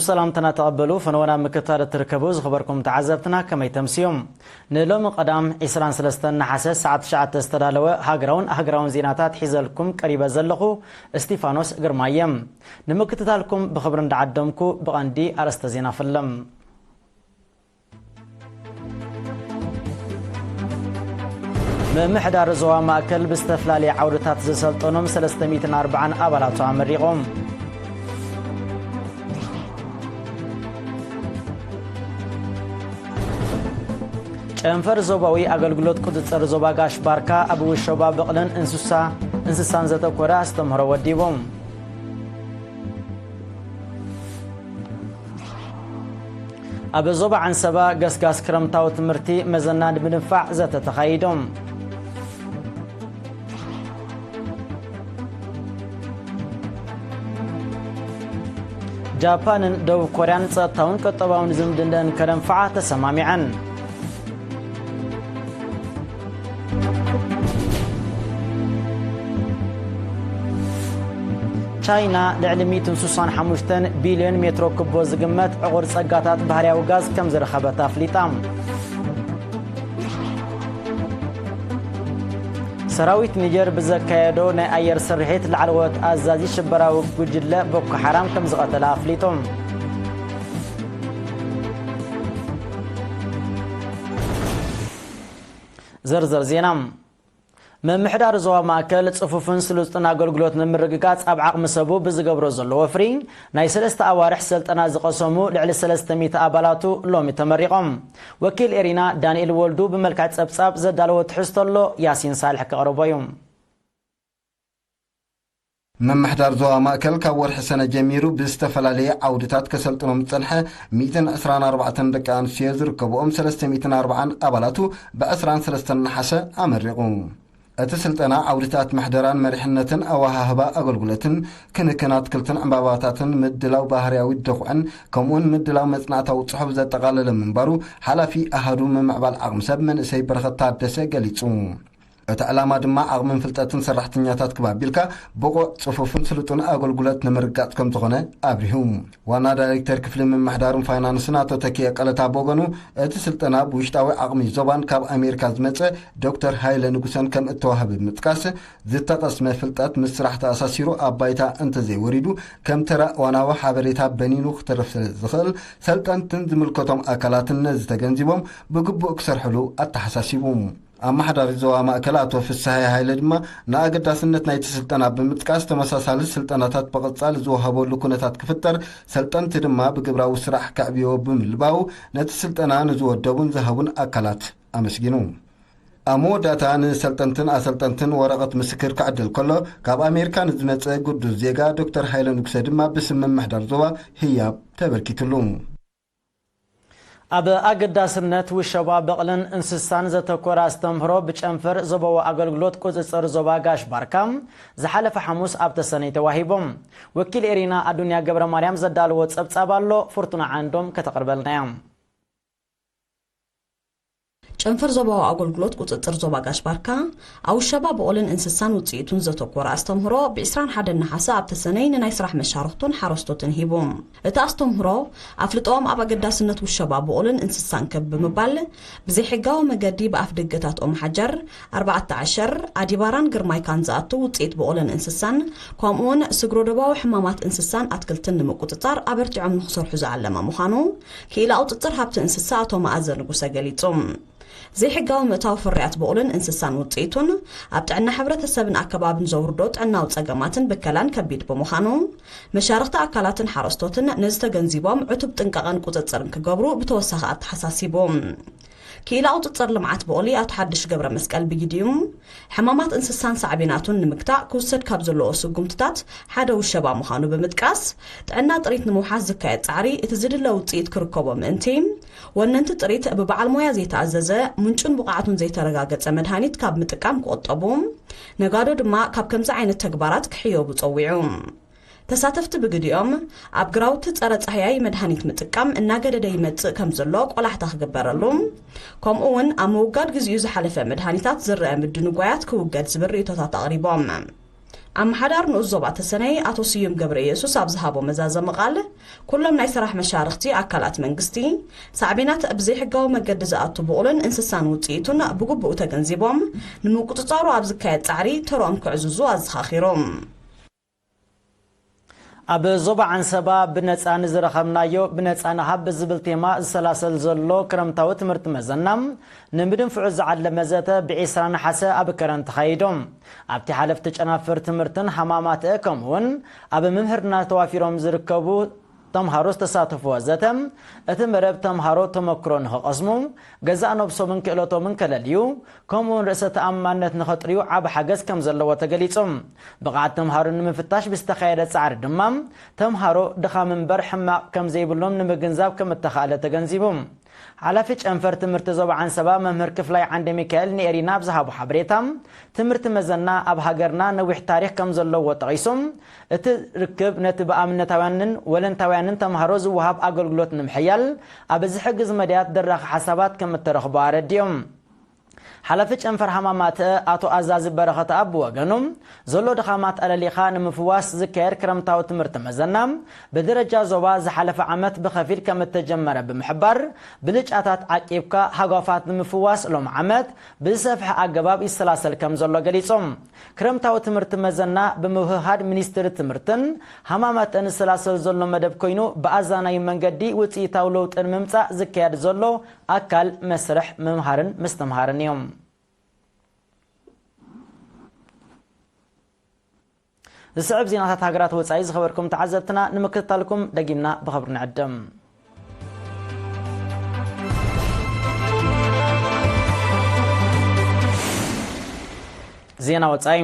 ሰላምትና ተቐበሉ። ፈነወና ምክታል እትርከቡ ዝኽበርኩም ተዓዘብትና ከመይ ተምስዮም? ንሎሚ ቀዳም ዕስራን ሰለስተን ነሓሰ ሰዓት ትሽዓተ ዝተዳለወ ሃገራውን ሃገራውን ዜናታት ሒዘልኩም ቀሪበ ዘለኹ እስቲፋኖስ ግርማ እየ። ንምክትታልኩም ብኽብሪ እንዳዓደምኩ ብቐንዲ ኣርእስተ ዜና ፈለም። ምምሕዳር ዞባ ማእከል ብዝተፈላለየ ዓውድታት ዘሰልጠኖም ሰለስተ ሚእትን ኣርባዓን ኣባላቱ ኣመሪቖም። ጨንፈር ዞባዊ ኣገልግሎት ቁጽጽር ዞባ ጋሽ ባርካ ኣብ ውሸባ በቕልን እንስሳ፣ እንስሳን ዘተኮረ ኣስተምህሮ ወዲቦም። ኣብ ዞባ ዓንሰባ ገስጋስ ክረምታዊ ትምህርቲ መዘና ንምድንፋዕ ዘተ ተኻይዶም። ጃፓንን ደቡብ ኮርያን ጸጥታውን ቁጠባውን ዝምድንደን ከደንፍዓ ተሰማሚዐን። ቻይና ልዕሊ ሚእትን ስሳን ሓሙሽተን ቢልዮን ሜትሮ ክቦ ዝግመት ዕቑር ጸጋታት ባህርያዊ ጋዝ ከም ዝረኸበት ኣፍሊጣ። ሰራዊት ኒጀር ብዘካየዶ ናይ ኣየር ስርሒት ላዕለዎት ኣዛዚ ሽበራዊ ጉጅለ ቦኮ ሓራም ከም ዝቐተለ ኣፍሊጡ። ዝርዝር ዜና። ምምሕዳር ዞባ ማእከል ጽፉፍን ስሉጥን ኣገልግሎት ንምርግጋጽ ኣብ ዓቕሚ ሰቡ ብዝገብሮ ዘሎ ወፍሪ ናይ ሰለስተ ኣዋርሕ ስልጠና ዝቐሰሙ ልዕሊ ሰለስተ ሚእቲ ኣባላቱ ሎሚ ተመሪቖም። ወኪል ኤሪና ዳንኤል ወልዱ ብመልክዕ ጸብጻብ ዘዳለዎ ትሕዝቶ ኣሎ፣ ያሲን ሳልሕ ከቕርቦ እዩ። ምምሕዳር ዞባ ማእከል ካብ ወርሒ ሰነ ጀሚሩ ብዝተፈላለየ ዓውድታት ከሰልጥኖም ዝጸንሐ ሚእትን ዕስራን ኣርባዕተን ደቂ ኣንስትዮ ዝርከብኦም ሰለስተ ሚእትን ኣርባዓን ኣባላቱ ብ ዕስራን ሰለስተን ነሓሰ ኣመሪቑ። እቲ ስልጠና ዓውድታት ምሕደራን መሪሕነትን ኣወሃህባ ኣገልግሎትን ክንክን ኣትክልትን ዕምባባታትን ምድላው ባህርያዊ ደኹዕን ከምኡውን ምድላው መጽናዕታዊ ጽሑፍ ዘጠቓለለ ምንባሩ ሓላፊ ኣሃዱ ምምዕባል ዓቕሚ ሰብ መንእሰይ በረኸት ታደሰ ገሊጹ። እቲ ዕላማ ድማ ዓቕምን ፍልጠትን ሰራሕተኛታት ክብ ኣቢልካ ብቑዕ፣ ጽፉፍን ስሉጥን ኣገልግሎት ንምርጋጽ ከም ዝኾነ ኣብሪሁ። ዋና ዳይሬክተር ክፍሊ ምምሕዳርን ፋይናንስን ኣቶ ተኪኤ ቀለታ ብወገኑ፣ እቲ ስልጠና ብውሽጣዊ ዓቕሚ ዞባን ካብ ኣሜሪካ ዝመጸ ዶክተር ሃይለ ንጉሰን ከም እተዋህበ ብምጥቃስ፣ ዝተቐስመ ፍልጠት ምስ ስራሕ ተኣሳሲሩ ኣብ ባይታ እንተዘይወሪዱ፣ ከም ተራ እዋናዊ ሓበሬታ በኒኑ ክተርፍ ስለ ዝኽእል፣ ሰልጠንትን ዝምልከቶም ኣካላትን ነዚ ተገንዚቦም ብግቡእ ክሰርሕሉ ኣተሓሳሲቡ። ኣመሓዳሪ ዞባ ማእከል ኣቶ ፍስሃየ ሃይለ ድማ ንኣገዳስነት ናይቲ ስልጠና ብምጥቃስ፣ ተመሳሳሊ ስልጠናታት ብቐጻሊ ዝወሃበሉ ኩነታት ክፍጠር፣ ሰልጠንቲ ድማ ብግብራዊ ስራሕ ከዕብዮ ብምልባው፣ ነቲ ስልጠና ንዝወደቡን ዝሃቡን ኣካላት ኣመስጊኑ። ኣብ መወዳእታ ንሰልጠንትን ኣሰልጠንትን ወረቐት ምስክር ክዕደል ከሎ፣ ካብ ኣሜሪካ ንዝመጸ ግዱስ ዜጋ ዶክተር ሃይለ ንጉሰ ድማ ብስም ምምሕዳር ዞባ ህያብ ተበርኪትሉ። ኣብ ኣገዳስነት ውሸባ በቕልን እንስሳን ዘተኮረ ኣስተምህሮ ብጨንፈር ዞባዊ ኣገልግሎት ቁጽጽር ዞባ ጋሽ ባርካ ዝሓለፈ ሓሙስ ኣብ ተሰነይ ተዋሂቦም። ወኪል ኤሪና ኣዱንያ ገብረ ማርያም ዘዳለዎ ጸብጻብ ኣሎ፣ ፍርቱና ዓንዶም ከተቕርበልና እያ። ጨንፈር ዞባዊ ኣገልግሎት ቁጽጽር ዞባ ጋሽ ባርካ ኣብ ውሸባ በቑልን እንስሳን ውጽኢቱን ዘተኮረ ኣስተምህሮ ብ ዕስራን ሓደን ነሓሰ ኣብ ተሰነይ ንናይ ስራሕ መሻርኽቱን ሓረስቶትን ሂቡ። እቲ ኣስተምህሮ ኣፍልጦኦም ኣብ ኣገዳስነት ውሸባ በቑልን እንስሳን ክብ ብምባል፣ ብዘይሕጋዊ መገዲ ብኣፍ ደገታት ኦም ሓጀር፣ ኣርባዕተ ዓሸር፣ ኣዲባራን ግርማይካን ዝኣቱ ውጽኢት በቑልን እንስሳን፣ ከምኡውን ስግረ-ዶባዊ ሕማማት እንስሳን ኣትክልትን ንምቁጽጻር ኣበርቲዖም ንክሰርሑ ዝዓለመ ምዃኑ ክኢላ ቁጽጽር ሃብቲ እንስሳ ኣቶ መኣዘ ንጉሰ ገሊጹ። ዘይሕጋዊ ምእታው ፍርያት በቑልን እንስሳን ውጽኢቱን ኣብ ጥዕና ሕብረተሰብን ኣከባብን ዘውርዶ ጥዕናዊ ጸገማትን ብከላን ከቢድ ብምዃኑ፣ መሻርኽቲ ኣካላትን ሓረስቶትን ነዚ ተገንዚቦም ዕቱብ ጥንቃቐን ቁጽጽርን ክገብሩ ብተወሳኺ ኣተሓሳሲቡ። ክኢላ ቁጽጽር ልምዓት በቑሊ ኣቶ ሓድሽ ገብረ መስቀል ብጊዲኡ፣ ሕማማት እንስሳን ሳዕቤናቱን ንምግታእ ክውሰድ ካብ ዘለዎ ስጉምትታት ሓደ ውሸባ ምዃኑ ብምጥቃስ፣ ጥዕና ጥሪት ንምውሓስ ዝካየድ ጻዕሪ እቲ ዝድለ ውጽኢት ክርከቦ ምእንቲ፣ ወነንቲ ጥሪት ብበዓል ሞያ ዘይተኣዘዘ፣ ምንጩን ብቕዓቱን ዘይተረጋገጸ መድሃኒት ካብ ምጥቃም ክቑጠቡ፣ ነጋዶ ድማ ካብ ከምዚ ዓይነት ተግባራት ክሕየቡ ጸዊዑ። ተሳተፍቲ ብግዲኦም፣ ኣብ ግራውቲ ጸረ ጻህያይ መድሃኒት ምጥቃም እናገደደ ይመጽእ ከም ዘሎ ቆላሕታ ክግበረሉ፣ ከምኡ እውን ኣብ ምውጋድ ግዜኡ ዝሓለፈ መድሃኒታት ዝረአ ምድንጓያት ክውገድ ዝብል ርእይቶታት ኣቕሪቦም። ኣመሓዳሪ ንኡስ ዞባ ተሰነይ ኣቶ ስዩም ገብረ ኢየሱስ ኣብ ዝሃቦ መዛዘሚ ቃል፣ ኩሎም ናይ ስራሕ መሻርኽቲ ኣካላት መንግስቲ፣ ሳዕቤናት ብዘይሕጋዊ መገዲ ዝኣቱ ብቑልን እንስሳን ውፅኢቱን ብግቡእ ተገንዚቦም፣ ንምቁፅፃሩ ኣብ ዝካየድ ፃዕሪ ተርኦም ክዕዝዙ ኣዘኻኺሮም። ኣብ ዞባ ዓንሰባ ብነጻ ንዝረኸብናዮ ብነጻ ንሃብ ብዝብል ቴማ ዝሰላሰል ዘሎ ክረምታዊ ትምህርቲ መዘና ንምድንፍዑ ዝዓለመ ዘተ ብዒስራ ነሓሰ ኣብ ከረን ተኻይዱ። ኣብቲ ሓለፍቲ ጨናፍር ትምህርትን ሃማማተ ከምኡውን ኣብ ምምህርና ተዋፊሮም ዝርከቡ ተምሃሮ ዝተሳተፍዎ ዘተ፣ እቲ መደብ ተምሃሮ ተመክሮ ንኽቐስሙ፣ ገዛእ ነብሶምን ክእለቶምን ከለልዩ፣ ከምኡውን ርእሰ ተኣማንነት ንኸጥርዩ ዓቢ ሓገዝ ከም ዘለዎ ተገሊጹ። ብቕዓት ተምሃሮ ንምፍታሽ ብዝተኻየደ ጻዕሪ ድማ፣ ተምሃሮ ድኻም እምበር ሕማቕ ከም ዘይብሎም ንምግንዛብ ከም እተኻእለ ተገንዚቡ። ሓላፊ ጨንፈር ትምህርቲ ዞባ ዓንሰባ መምህር ክፍላይ ዓንደ ሚካኤል ንኤሪና ኣብ ዝሃቦ ሓበሬታ፣ ትምህርቲ መዘና ኣብ ሃገርና ነዊሕ ታሪኽ ከም ዘለዎ ጠቒሱ፣ እቲ ርክብ ነቲ ብኣብነታውያንን ወለንታውያንን ተምሃሮ ዝወሃብ ኣገልግሎት ንምሕያል ኣብ ዝሕግዝ መዳያት ደራኺ ሓሳባት ከም እተረኽቦ ኣረዲኦም። ሓላፊ ጨንፈር ሃማማተ ኣቶ ኣዛዚ በረኸት ኣብ ወገኑ፣ ዘሎ ድኻማት ኣለሊኻ ንምፍዋስ ዝካየድ ክረምታዊ ትምህርቲ መዘና ብደረጃ ዞባ ዝሓለፈ ዓመት ብኸፊል ከም እተጀመረ ብምሕባር፣ ብልጫታት ዓቂብካ ሃጓፋት ንምፍዋስ ሎም ዓመት ብዝሰፍሐ ኣገባብ ይሰላሰል ከም ዘሎ ገሊጾም። ክረምታዊ ትምህርቲ መዘና ብምውህሃድ ሚኒስትሪ ትምህርትን ሃማማተን ዝሰላሰል ዘሎ መደብ ኮይኑ፣ ብኣዛናይ መንገዲ ውጽኢታዊ ለውጢ ንምምጻእ ዝካየድ ዘሎ ኣካል መስርሕ ምምሃርን ምስትምሃርን እዩ። ዝስዕብ ዜናታት ሃገራት ወጻኢ ዝኸበርኩም ተዓዘብትና ንምክትታልኩም ደጊምና ብኸብሪ ንዕድም። ዜና ወጻኢ።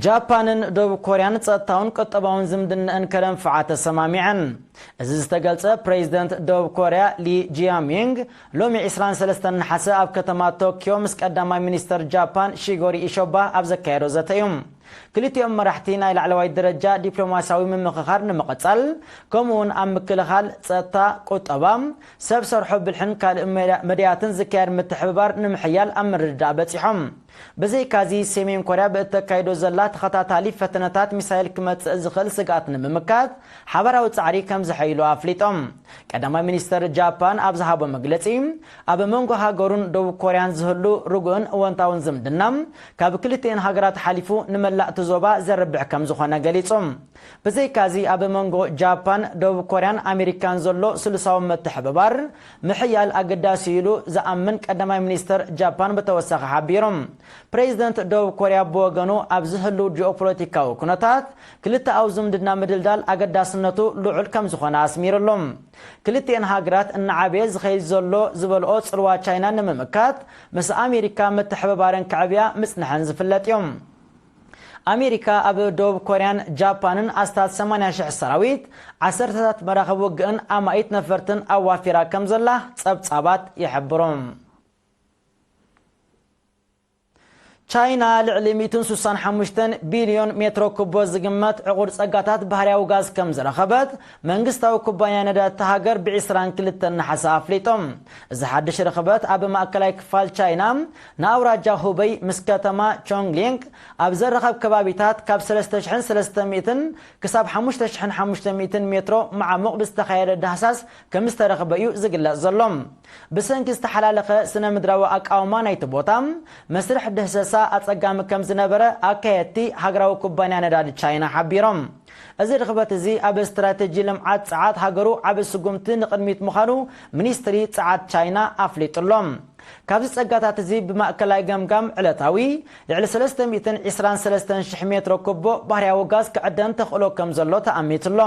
ጃፓንን ደቡብ ኮርያን ጸጥታውን ቁጠባውን ዝምድናኣን ከደንፍዓ ተሰማሚዐን። እዚ ዝተገልጸ ፕሬዚደንት ደቡብ ኮርያ ሊ ጂያሚንግ ሎሚ ዕስራን ሰለስተን ነሓሰ ኣብ ከተማ ቶኪዮ ምስ ቀዳማይ ሚኒስተር ጃፓን ሺጎሪ ኢሾባ ኣብ ዘካየዶ ዘተ እዩ። ክልቲኦም መራሕቲ ናይ ላዕለዋይ ደረጃ ዲፕሎማሲያዊ ምምኽኻር ንምቕጻል፣ ከምኡውን ኣብ ምክልኻል፣ ጸጥታ፣ ቁጠባ፣ ሰብ ሰርሖ ብልሕን ካልእ መዳ-፣ መዳያትን ዝካየድ ምትሕብባር ንምሕያል ኣብ ምርድዳእ በጺሖም። ብዘይካዚ፣ ሰሜን ኮርያ ብእተካይዶ ዘላ ተኸታታሊ ፈተነታት ሚሳይል ክመጽእ ዝኽእል ስግኣት ንምምካት፣ ሓባራዊ ጻዕሪ ከም ዘሐይሉ ኣፍሊጦም። ቀዳማይ ሚኒስተር ጃፓን ኣብ ዝሃቦ መግለጺ፣ ኣብ መንጎ ሃገሩን ደቡብ ኮርያን ዝህሉ ርጉእን እወንታውን ዝምድና፣ ካብ ክልቲኤን ሃገራት ሓሊፉ ንመላእ እቲ ዞባ ዘርብሕ ከም ዝኾነ ገሊጹ። ብዘይካዚ፣ ኣብ መንጎ ጃፓን፣ ደቡብ ኮርያን ኣሜሪካን ዘሎ ስሉሳዊ ምትሕብባር ምሕያል ኣገዳሲ ኢሉ ዝኣምን ቀዳማይ ሚኒስተር ጃፓን ብተወሳኺ ሓቢሩ። ፕሬዚደንት ደቡብ ኮርያ ብወገኑ፣ ኣብ ዝህሉ ጂኦፖለቲካዊ ኩነታት ክልተኣዊ ዝምድና ምድልዳል ኣገዳስነቱ ልዑል ከም ዝኾነ ኣስሚሩሉ። ክልቲኤን ሃገራት እናዓበየ ዝኸይድ ዘሎ ዝበልኦ ጽልዋ ቻይና ንምምካት፣ ምስ ኣሜሪካ ምትሕብባረን ከዕብያ ምጽንሐን ዝፍለጥ እዩ። ኣሜሪካ ኣብ ደቡብ ኮርያን ጃፓንን ኣስታት ሰማንያ ሽሕ ሰራዊት፣ ዓሰርተታት መራኽብ ውግእን ኣማኢት ነፈርትን ኣዋፊራ ከም ዘላ ጸብጻባት ይሕብሩ። ቻይና ልዕሊ ሚእትን ስሳን ሓሙሽተን ቢልዮን ሜትሮ ኩቦ ዝግመት ዕቑር ጸጋታት ባህርያዊ ጋዝ ከም ዝረኸበት መንግስታዊ ኩባንያ ነዳዲ እታ ሃገር ብዒስራን ክልተን ነሓሰ ኣፍሊጡ። እዚ ሓድሽ ርኽበት ኣብ ማእከላይ ክፋል ቻይና ንኣውራጃ ሁበይ ምስ ከተማ ቾንግሊንግ ኣብ ዘራኸብ ከባቢታት ካብ ሰለስተ ሽሕን ሰለስተ ሚእትን ክሳብ ሓሙሽተ ሽሕን ሓሙሽተ ሚእትን ሜትሮ መዓሙቕ ብዝተኻየደ ዳህሳስ ከም ዝተረኽበ እዩ ዝግለጽ ዘሎ። ብሰንኪ ዝተሓላለኸ ስነ ምድራዊ ኣቃውማ ናይቲ ቦታ፣ መስርሕ ድህሰሳ ኣጸጋሚ ከም ዝነበረ ኣካየድቲ ሃገራዊ ኩባንያ ነዳዲ ቻይና ሓቢሮም። እዚ ርኽበት እዚ ኣብ ስትራተጂ ልምዓት ጸዓት ሃገሩ ዓቢ ስጉምቲ ንቕድሚት ምዃኑ ሚኒስትሪ ጸዓት ቻይና ኣፍሊጡ ኣሎ። ካብዚ ጸጋታት እዚ ብማእከላይ ገምጋም ዕለታዊ ልዕሊ ሰለስተ ሚእትን ዕስራን ሰለስተን ሽሕ ሜትሮ ኩቦ ባህርያዊ ጋዝ ክዕደን ተኽእሎ ከም ዘሎ ተኣሚቱ ኣሎ።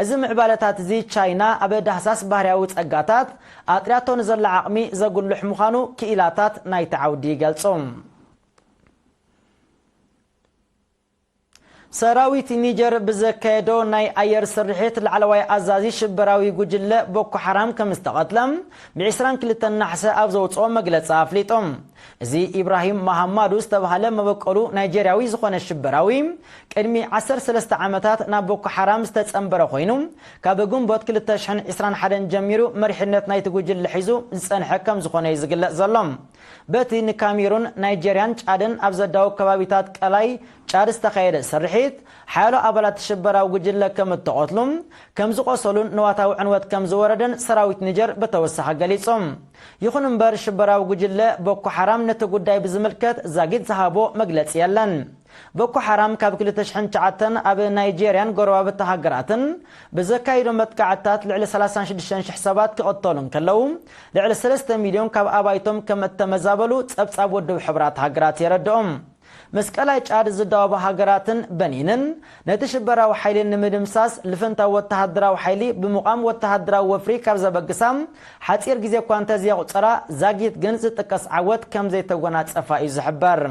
እዚ ምዕባለታት እዚ ቻይና ኣብ ዳህሳስ ባህርያዊ ጸጋታት ኣጥርያቶ ንዘላ ዓቕሚ ዘጉልሕ ምዃኑ ክኢላታት ናይቲ ዓውዲ ይገልጹ። ሰራዊት ኒጀር ብዘካየዶ ናይ ኣየር ስርሒት ላዕለዋይ ኣዛዚ ሽበራዊ ጉጅለ ቦኮ ሓራም ከም ዝተቐትለ ብ ዕስራን ክልተን ነሓሰ ኣብ ዘውፅኦ መግለፂ ኣፍሊጡ። እዚ ኢብራሂም መሃማዱ ዝተባህለ መበቆሉ ናይጀርያዊ ዝኾነ ሽበራዊ ቅድሚ ዓሰርተ ሰለስተ ዓመታት ናብ ቦኮ ሓራም ዝተጸንበረ ኮይኑ፣ ካብ ግንቦት ክልተ ሽሕን ዕስራን ሓደን ጀሚሩ መሪሕነት ናይቲ ጉጅለ ሒዙ ዝጸንሐ ከም ዝኾነ እዩ ዝግለጽ ዘሎ። በቲ ንካሜሩን፣ ናይጄርያን ጫድን ኣብ ዘዳው ከባቢታት ቀላይ ጫድ ዝተኻየደ ስርሒት፣ ሓያሎ ኣባላት ሽበራዊ ጉጅለ ከም እተቐትሉ፣ ከም ዝቖሰሉን ንዋታዊ ዕንወት ከም ዝወረደን ሰራዊት ኒጀር ብተወሳኺ ገሊጹ። ይኹን እምበር፣ ሽበራዊ ጉጅለ ቦኮ ሓራም ነቲ ጉዳይ ብዝምልከት ዛጊት ዝሃቦ መግለጺ የለን። ቦኮ ሓራም ካብ ክልተ ሽሕን ትሽዓተን ኣብ ናይጄርያን ጎረባብቲ ሃገራትን ብዘካይዶ መጥቃዕትታት ልዕሊ ሰላሳን ሽዱሽተን ሽሕ ሰባት ክቕተሉ እንከለዉ፣ ልዕሊ ሰለስተ ሚልዮን ካብ ኣባይቶም ከም እተመዛበሉ ጸብጻብ ውድብ ሕቡራት ሃገራት የረድኦም። ምስ ቀላይ ጫድ ዝዳወባ ሃገራትን በኒንን ነቲ ሽበራዊ ሓይሊ ንምድምሳስ ልፍንታዊ ወተሃደራዊ ሓይሊ ብምቋም ወተሃደራዊ ወፍሪ ካብ ዘበግሳ ሓጺር ግዜ እኳ እንተዘየቑጸራ፣ ዛጊት ግን ዝጥቀስ ዓወት ከም ዘይተጎናጸፋ እዩ ዝሕበር።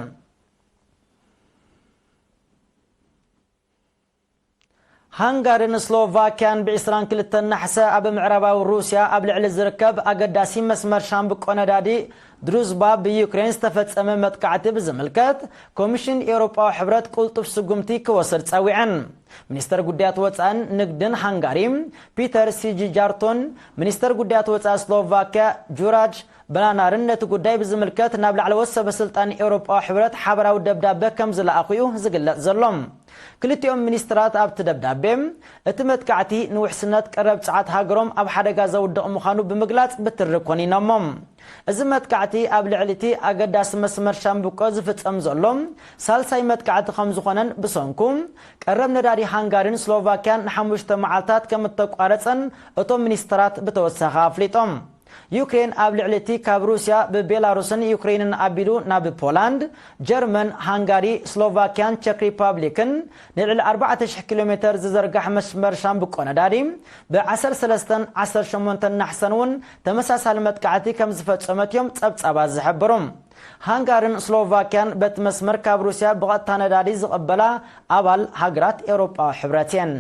ሃንጋሪን ስሎቫኪያን ብ ዕስራን ክልተን ናሕሰ ኣብ ምዕራባዊ ሩስያ ኣብ ልዕሊ ዝርከብ ኣገዳሲ መስመር ሻምብቆ ነዳዲ ድሩዝባ ብዩክሬን ዝተፈጸመ መጥቃዕቲ ብዝምልከት ኮሚሽን ኤውሮጳዊ ሕብረት ቅልጡፍ ስጉምቲ ክወስድ ጸዊዐን። ሚኒስተር ጉዳያት ወጻእን ንግድን ሃንጋሪ ፒተር ሲጂጃርቶን ሚኒስተር ጉዳያት ወጻኢ ስሎቫኪያ ጁራጅ ብላናርን ነቲ ጉዳይ ብዝምልከት ናብ ላዕለዎት ሰበ ስልጣን ኤውሮጳዊ ሕብረት ሓበራዊ ደብዳበ ከም ዝለኣኹ እዩ ዝግለጽ ዘሎ። ክልቲኦም ሚኒስትራት ኣብቲ ደብዳቤ፣ እቲ መጥቃዕቲ ንውሕስነት ቀረብ ጸዓት ሃገሮም ኣብ ሓደጋ ዘውድቕ ምዃኑ ብምግላጽ ብትሪ ኮኒኖሞ። እዚ መጥቃዕቲ ኣብ ልዕሊ እቲ ኣገዳሲ መስመር ሻምብቆ ዝፍጸም ዘሎ ሳልሳይ መጥቃዕቲ ከም ዝኾነን ብሰንኩ ቀረብ ነዳዲ ሃንጋሪን ስሎቫኪያን ንሓሙሽተ መዓልታት ከም እተቋረጸን እቶም ሚኒስትራት ብተወሳኺ ኣፍሊጦም። ዩክሬን ኣብ ልዕሊ እቲ ካብ ሩስያ ብቤላሩስን ዩክሬንን ኣቢሉ ናብ ፖላንድ፣ ጀርመን፣ ሃንጋሪ፣ ስሎቫኪያን ቸክ ሪፓብሊክን ንልዕሊ ኣርባዕተ ሽሕ ኪሎ ሜተር ዝዘርጋሕ መስመር ሻምብቆ ነዳዲ ብ ዓሰርተ ሰለስተን ዓሰርተ ሸሞንተን ናሕሰን እውን ተመሳሳሊ መጥቃዕቲ ከም ዝፈጸመት እዮም ጸብጻባት ዝሕብሩ። ሃንጋርን ስሎቫኪያን በቲ መስመር ካብ ሩስያ ብቐጥታ ነዳዲ ዝቕበላ ኣባል ሃገራት ኤውሮጳዊ ሕብረት እየን።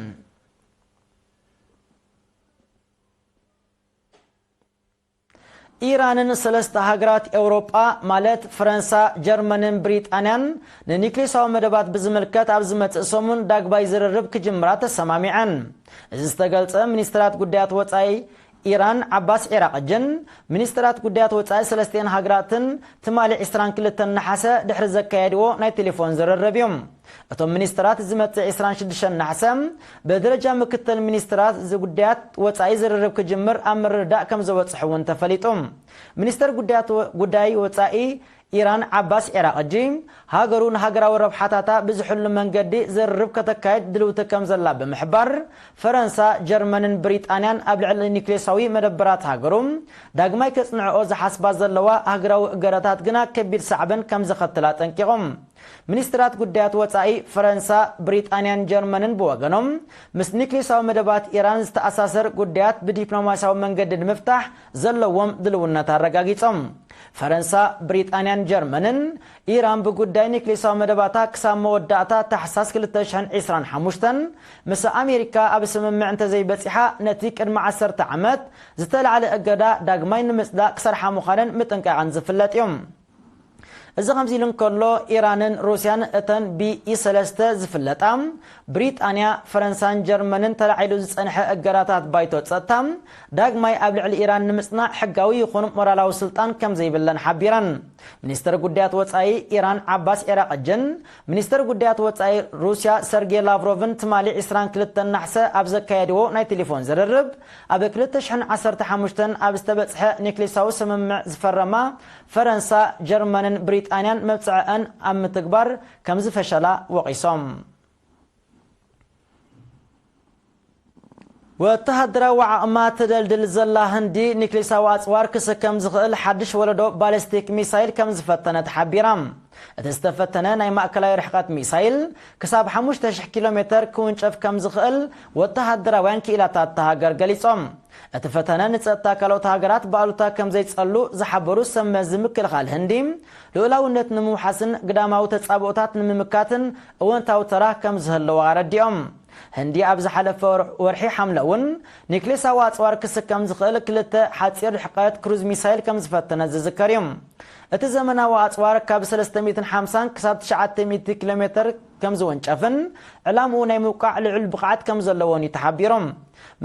ኢራንን ሰለስተ ሃገራት ኤውሮጳ ማለት ፈረንሳ፣ ጀርመንን ብሪጣንያን ንኒክሌሳዊ መደባት ብዝምልከት ኣብ ዝመጽእ ሰሙን ዳግማይ ዝርርብ ክጅምራ ተሰማሚዐን። እዚ ዝተገልጸ ሚኒስትራት ጉዳያት ወጻኢ ኢራን ዓባስ ዒራቕጅን ሚኒስትራት ጉዳያት ወጻኢ ሰለስቲኤን ሃገራትን ትማሊ ዕስራን ክልተን ነሓሰ ድሕሪ ዘካየድዎ ናይ ቴሌፎን ዝርርብ እዩ። እቶም ሚኒስትራት ዝመጽእ ዕስራን ሽዱሽተን ነሓሰ ብደረጃ ምክትል ሚኒስትራት ጉዳያት ወጻኢ ዝርርብ ክጅምር ኣብ ምርድዳእ ከም ዝበጽሑ እውን ተፈሊጡ። ሚኒስተር ጉዳያት ወ-፣ ጉዳይ ወጻኢ ኢራን ዓባስ ዒራቕጂ ሃገሩ ንሃገራዊ ረብሓታታ ብዝሕሉ መንገዲ ዝርርብ ከተካይድ ድልውቲ ከም ዘላ ብምሕባር፣ ፈረንሳ፣ ጀርመንን ብሪጣንያን ኣብ ልዕሊ ኒክሌሳዊ መደበራት ሃገሩ ዳግማይ ከጽንዕኦ ዝሓስባ ዘለዋ ሃገራዊ እገዳታት ግና ከቢድ ሳዕበን ከም ዘኸትል ኣጠንቂቖም። ሚኒስትራት ጉዳያት ወጻኢ ፈረንሳ፣ ብሪጣንያን ጀርመንን ብወገኖም፣ ምስ ኒክሌሳዊ መደባት ኢራን ዝተኣሳሰር ጉዳያት ብዲፕሎማስያዊ መንገዲ ንምፍታሕ ዘለዎም ድልውነት ኣረጋጊጾም። ፈረንሳ፣ ብሪጣንያን ጀርመንን፣ ኢራን ብጉዳይ ኒክሌሳዊ መደባታ ክሳብ መወዳእታ ታሕሳስ ክልተ ሽሕን ዕስራን ሓሙሽተን ምስ ኣሜሪካ ኣብ ስምምዕ እንተዘይበጺሓ፣ ነቲ ቅድሚ ዓሰርተ ዓመት ዝተላዕለ እገዳ ዳግማይ ንምጽዳቕ ክሰርሓ ምዃነን ምጥንቃቐን ዝፍለጥ እዩ። እዚ ከምዚ ኢሉ እንከሎ፣ ኢራንን ሩስያን እተን ብኢ ሰለስተ ዝፍለጣ ብሪጣንያ፣ ፈረንሳን ጀርመንን ተላዒሉ ዝጸንሐ እገዳታት ባይቶ ጸጥታ ዳግማይ ኣብ ልዕሊ ኢራን ንምጽናዕ ሕጋዊ ይኹን ሞራላዊ ስልጣን ከም ዘይብለን ሓቢረን። ሚኒስተር ጉዳያት ወጻኢ ኢራን ዓባስ ዒራቕጅን ሚኒስተር ጉዳያት ወጻኢ ሩስያ ሰርጌ ላቭሮቭን ትማሊ ዕስራን ክልተን ናሕሰ ኣብ ዘካየድዎ ናይ ቴሌፎን ዝርርብ፣ ኣብ ክልተ ሽሕን ዓሰርተ ሓሙሽተን ኣብ ዝተበጽሐ ኒክሌሳዊ ስምምዕ ዝፈረማ ፈረንሳ፣ ጀርመንን ብሪጣንያን መብጽዐአን ኣብ ምትግባር ከም ዝፈሸላ ወቒሶም። ወተሃደራዊ ዓቕማ ትደልድል ዘላ ህንዲ ኒክሌሳዊ ኣጽዋር ክስከም ዝኽእል ሓድሽ ወለዶ ባሊስቲክ ሚሳይል ከም ዝፈተነት ሓቢራ። እቲ ዝተፈተነ ናይ ማእከላይ ርሕቀት ሚሳይል ክሳብ ሓሙሽተ ሽሕ ኪሎ ሜተር ክውንጨፍ ከም ዝኽእል ወተሃደራውያን ክኢላታት እታ ሃገር ገሊጾም። እቲ ፈተነ ንጸጥታ ካልኦት ሃገራት ብኣሉታ ከም ዘይጸሉ ዝሓበሩ ሰብ መዚ ምክልኻል ህንዲ፣ ልኡላውነት ንምውሓስን ግዳማዊ ተጻብኦታት ንምምካትን እወንታዊ ተራ ከም ዝህልዋ ኣረዲኦም። ህንዲ ኣብ ዝሓለፈ ወር-፣ ወርሒ ሓምለ እውን ኒክሌሳዊ ኣጽዋር ክስከም ዝኽእል ክልተ ሓጺር ርሕቀት ክሩዝ ሚሳይል ከም ዝፈተነ ዝዝከር እዩ። እቲ ዘመናዊ ኣጽዋር ካብ ሰለስተ ሚእትን ሓምሳን ክሳብ ትሽዓተ ሚእቲ ኪሎ ሜተር ከም ዝወንጨፍን ዕላምኡ ናይ ምውቃዕ ልዑል ብቕዓት ከም ዘለዎን እዩ ተሓቢሮም።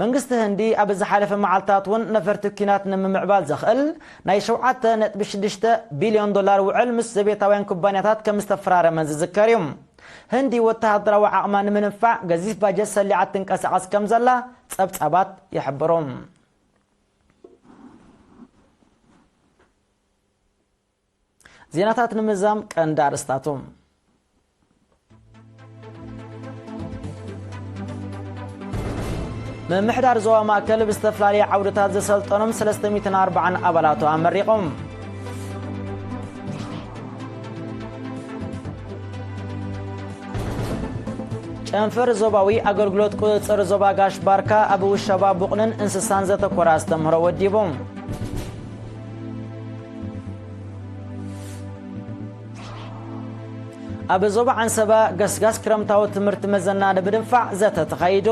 መንግስቲ ህንዲ ኣብ ዝሓለፈ መዓልታት እውን ነፈርቲ ኲናት ንምምዕባል ዘኽእል ናይ ሸውዓተ ነጥቢ ሽዱሽተ ቢልዮን ዶላር ውዕል ምስ ዘቤታውያን ኩባንያታት ከም ዝተፈራረመ ዝዝከር እዩ። ህንዲ ወተሃደራዊ ዓቕማ ንምንፋዕ ገዚፍ ባጀት ሰሊዓ ትንቀሳቐስ ከም ዘላ ጸብጻባት ይሕብሩ። ዜናታት ንምዛም ቀንዲ ኣርእስታቱ። ምምሕዳር ዞባ ማእከል ብዝተፈላለየ ዓውድታት ዘሰልጠኖም ሰለስተ ሚእትን ኣርባዓን ኣባላቱ ኣመሪቖም። ጨንፈር ዞባዊ ኣገልግሎት ቁጽጽር ዞባ ጋሽ ባርካ ኣብ ውሸባ ቡቕልን እንስሳን ዘተኮረ ኣስተምህሮ ወዲቡ። ኣብ ዞባ ዓንሰባ ገስጋስ ክረምታዊ ትምህርቲ መዘና ንምድንፋዕ ዘተ ተኻይዱ።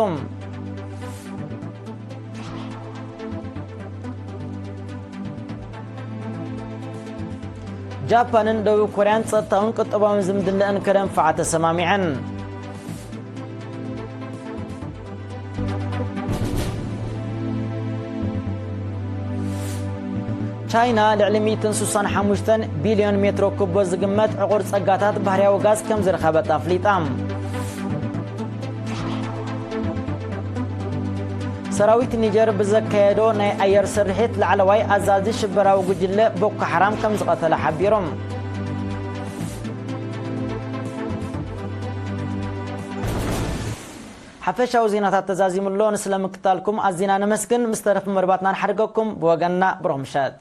ጃፓንን ደቡብ ኮርያን ጸጥታውን ቁጠባውን ዝምድናኣን ከደንፍዓ ተሰማሚዐን። ቻይና ልዕሊ ሚእትን ስሳን ሓሙሽተን ቢልዮን ሜትሮ ኩቦ ዝግመት ዕቑር ጸጋታት ባህርያዊ ጋዝ ከም ዝረኸበት ኣፍሊጣ። ሰራዊት ኒጀር ብዘካየዶ ናይ ኣየር ስርሒት ላዕለዋይ ኣዛዚ ሽበራዊ ጉጅለ ቦኮ ሓራም ከም ዝቐተለ ሓቢሮም። ሓፈሻዊ ዜናታት ተዛዚሙ ኣሎ። ንስለ ምክታልኩም ኣዚና ነመስግን። ምስ ተረፍ መርባትና ንሓድገኩም። ብወገንና ብሩኽ ምሸት።